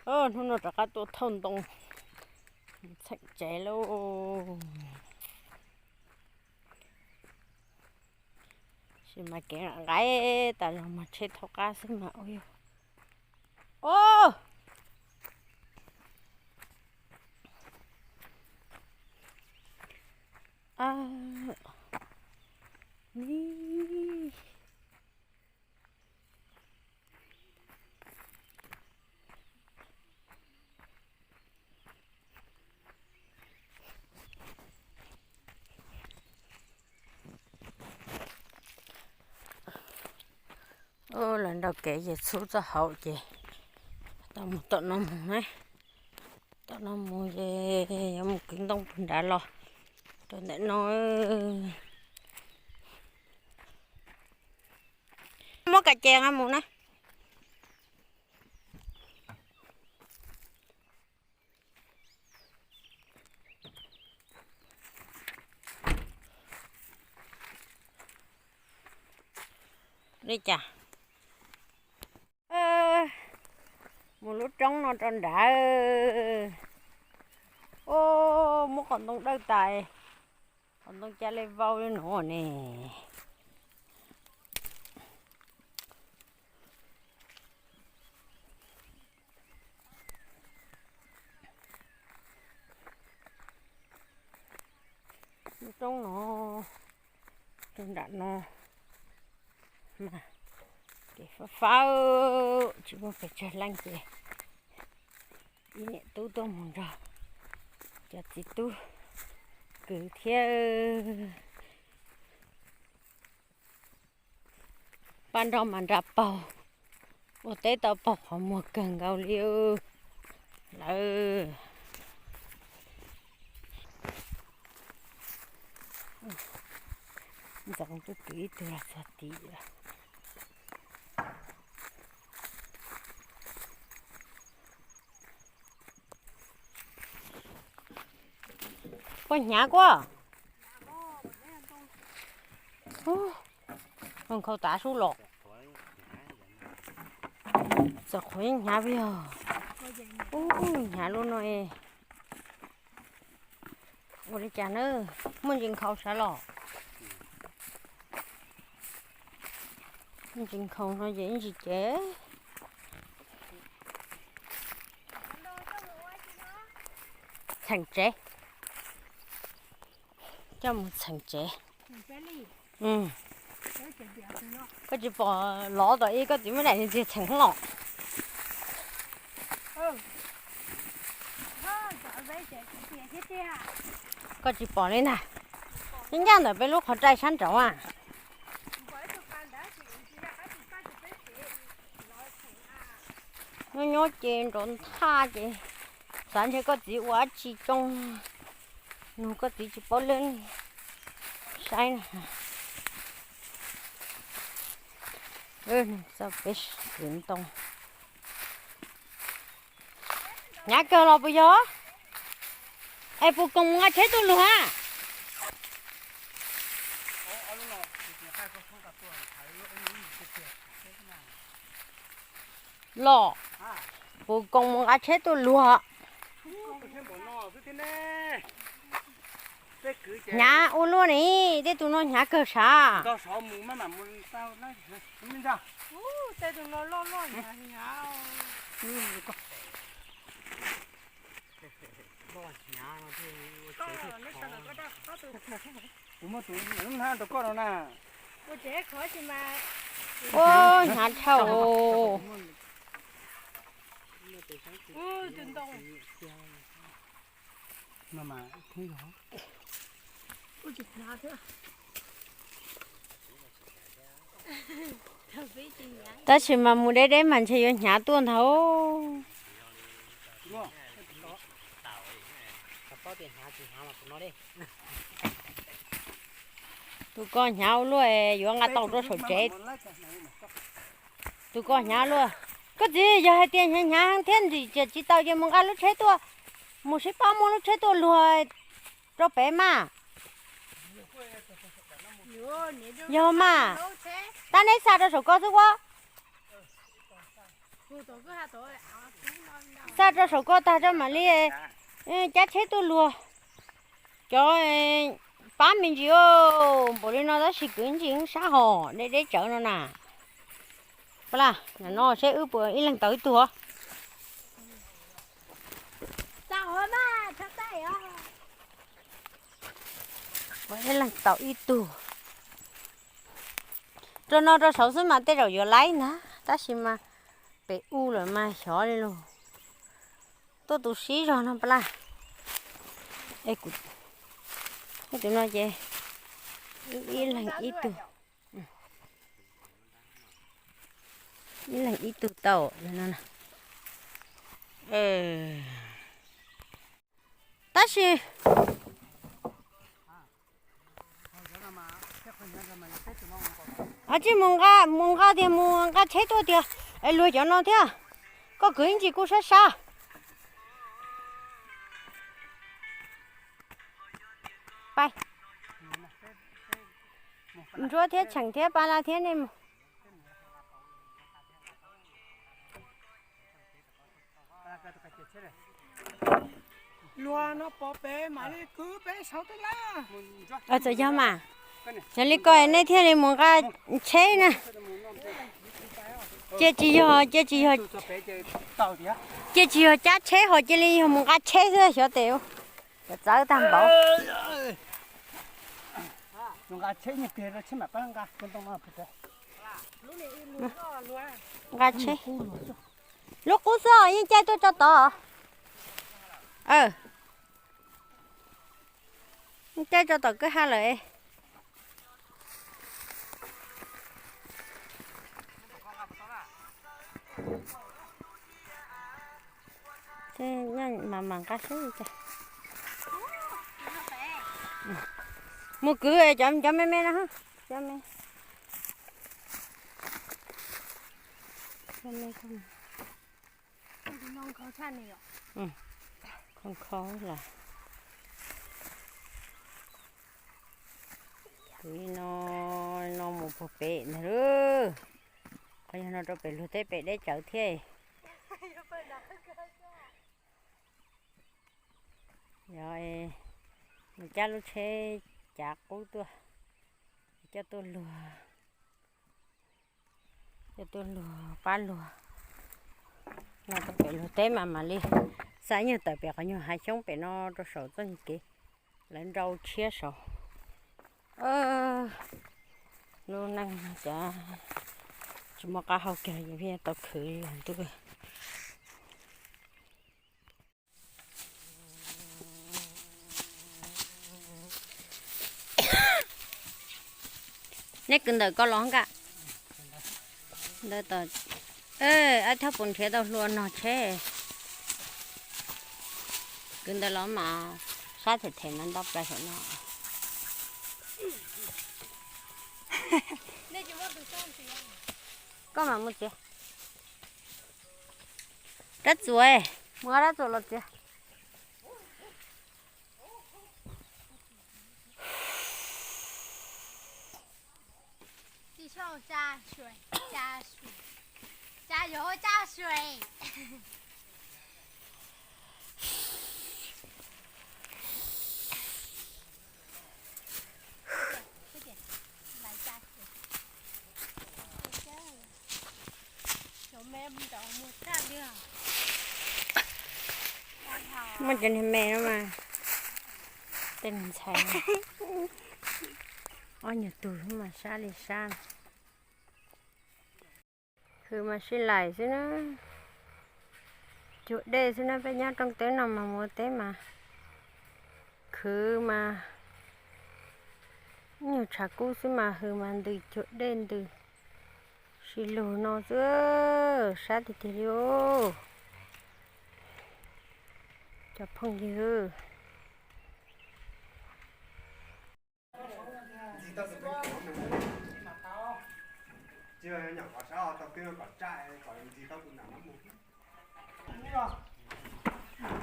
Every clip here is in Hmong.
Hnub no rov qab tuaj thauj ntoo, txheem tsev lauj. Sis mas kev nqaim tas zog mas tsheb thauj qab xwb mas ua yog. Au! Lawv nrau kev ces txhub txoj hauv ces tau mus tom no mus na. Tom no mus ces yuav mus kwv ntoo puag nrad los rau ntawm no. Muab ka ces nqa mus na. Li cas mus lub roob no rau nrad. Au, muab qos ntoo dawj tas, qos ntoo ca li vau li no ne. Lub roob no rau nram no mas kev fab fab, tsis muaj pes tsawg leej ces ib niam tub tuaj mus nrog cov txiv tub kwv thiab. Paj nrog mas nra paug, ua teb tau paug qhov muag kawg nkaus li lawm. Ntxoov twb kwv ib tug los txog tid lawm. Puas hnyav kuaj? Nkhaus tav sub los. Txawm qhuav yeej hnyav yog. Ub, hnyav lub no. Ua li cas na, muaj ntsis nkhaus sav los? Muaj ntsis nkhaus no ces ib ntsis ces txheem tsev, coj mus txheem tsev. Koj tsis pom lov tom ib koj txiv muab daim tiag txheem los? Koj tsis pom li ntag. Nyob ncaj ntawm peb lub qhov rai sab nraud a. Nyob nyob ces nrov nthaj ces xav ntshe koj txiv ua dab tsi tsoo, nug koj txiv tsis paub lwb saib na. Txoj peb kwv ntoo. Hnyav kawg los puas yog? Es puas koom mus nqa tsheb tuaj luag a? Los, puas koom mus nqa tsheb tuaj luag? Hnyav ua luaj ni, tej tus no hnyav kawg sav. Ua hnyav dhau. Tab sis mas mus deb deb mas ntshe yuav hnyav tuaj ntag. Tus ko hnyav ua luaj, yuav nqa tau rau saum tsev. Tus ko hnyav luaj. Koj txiv, yog hais tias hnyav hnyav thiab ntxim tsis tau ces mus nqa lub tsheb tuaj, mus sib pab muab lub tsheb tuaj luag rau pem mas. Yog mas, tab neb xa rau saum ko xwb ua. Xa rau saum ko tag rau mam li cab tsheb tuaj luag. Cov pab me ntsis npaum li no tab sis kwv ntsis sab hos deb deb tsawv no na. Pab la, no seb wb puas ib leeg tau ib tug. Ib leeg tau ib tug. Rau no rau saud xwb mas tej zaum yuav laib ntag tab sis mas pem u lawm mas xyov li lus. Tuaj tus sib zog no pab la. Tus no ces ib leeg ib tug. Ib leeg ib tug tau no. Tab sis tsis mus nqa, mus nqa tiag, mus nqa tsheb tuaj tiag es luag cov no thiab. Koj kwv ib ntsis kuj sab sab. Ntsuab thiab Cheem thiab Pab Laj thiab nej mus. Txawm yog mas, yog li ko nej thiaj li mus nqa tsheb na. Cia tsis yog, cia tsis yog, cia tsis yog cab tsheb ho cia li yog mus nqa tsheb xwb xyov tes. Cov txawv tag npaum. Nqa tsheb. Lub qub xwb os, yeej caij tuaj tso tod. Yeej caij tso tom kwj ha lawm. Mas mas nqa seb. Mus kwv cov me me no. Khov khov lawm. Tus no, no mus puag pem ntag lauj. Qhov yog no rau pem luag teb pem deb tsawv thiab. Yog mus cab lub tsheb cav qub tuaj, coj tuaj luag, coj tuaj luag pab luag. No rau pem luag teb mas mam li xa ib nyuag tawm pem qhov nyuag hav xyoob pem no rau saum txoj kev, lawv nrau tshiab saud. Lub neej cas tsis muaj qab hau kiag li, tau khwv li ntuj. Neb kwv ntawm ko los nka. Ntawd tod, ab thob puas nrhiav tau hlua nog tsheb. Kwv ntawd los mas sab them them mas ntau plaws saum no. Koj mam mus txiav. Rab txuas, mus nqa rab txuas los txiav. Muaj cov niag me no mas, tej ntxhais, ob nyuag tug mas sab li sab. Khwv mas sib laim xwb na, cuag dej xwb na, peb nyob rooj teb no mas mus teb mas khwv mas ib nyuag tshav kub xwb mas hws mas ntws cuag dej ntws, sib lug no xwb, sab tiag tiag li os. Cov phooj ywg,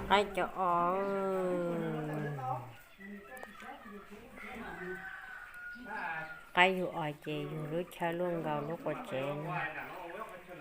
qaib cov os, qaib yug os ces yug lub chaw luaj nkaus lub quav tsev no.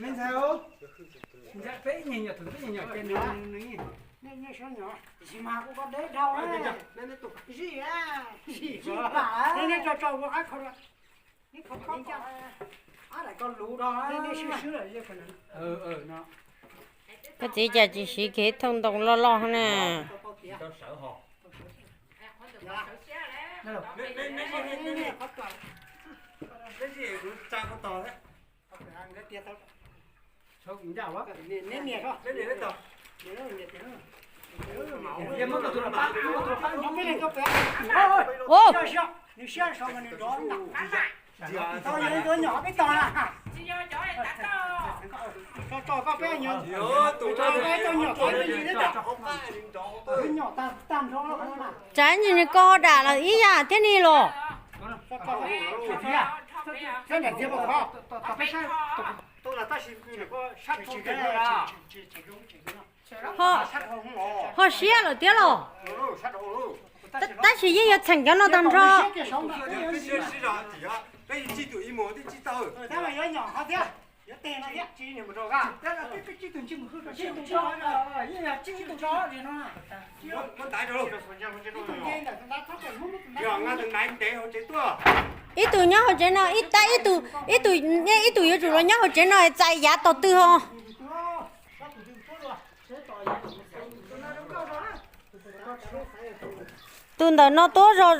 Me ntxhais, peb nyuag nyuam tus, peb nyuag nyuam ces nws, mas kuv ko deb dhau, zij, zij pam, nej tso tso ua qab kho, ab daim ko luv dhau, koj txiv cas tsis siv kiag thooj ntoo loj loj na. Tsav ntshe nws koj ho dam lawm ib yam thiab ni los. Ho siab lawm thiab los. Tab sis yeej yuav txheem cov no tag nrho. Ib tug nyob hauv tsev no, ib tab ib tug, ib tug, ib tug yuav tsum los nyob hauv tsev no txais yav tog twg ho. Tus ntawm no tuab zog.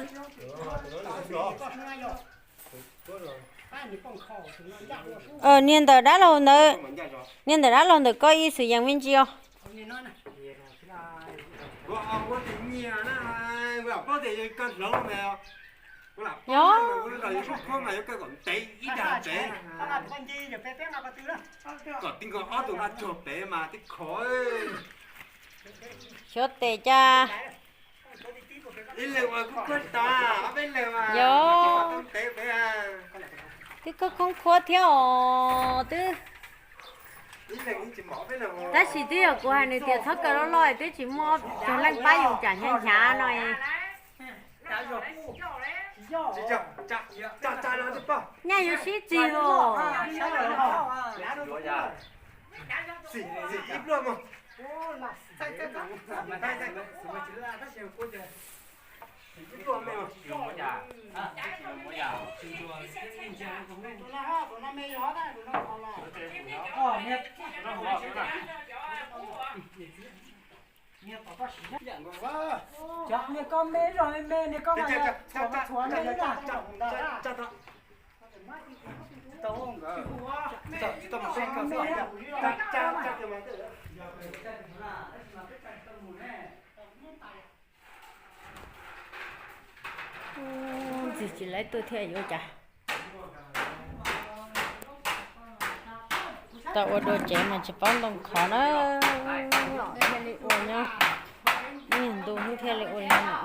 Niag ntawm dab laug ntawd, niag ntawm dab laug ntawm koj ib xwm yees me ntsis os. Yog. Xyov tes cas. Yog. Twb khoob khoob khuab thiab os twb. Tab sis twb yog kuv hais nws tias txhob kaw loj loj twb tsis muaj ob tug leej pab yus tsam hnyav hnyav no. Nyaj yuav sib txig os. Niag koj me zog me, niag koj mas txhuav me na. Ntxim tsis laib tuaj thiab yuav cas. Tau ua dua tsev mas tsis paub ntoo khov na. Thiaj li ua nyob, niag ntu thiaj li ua li no.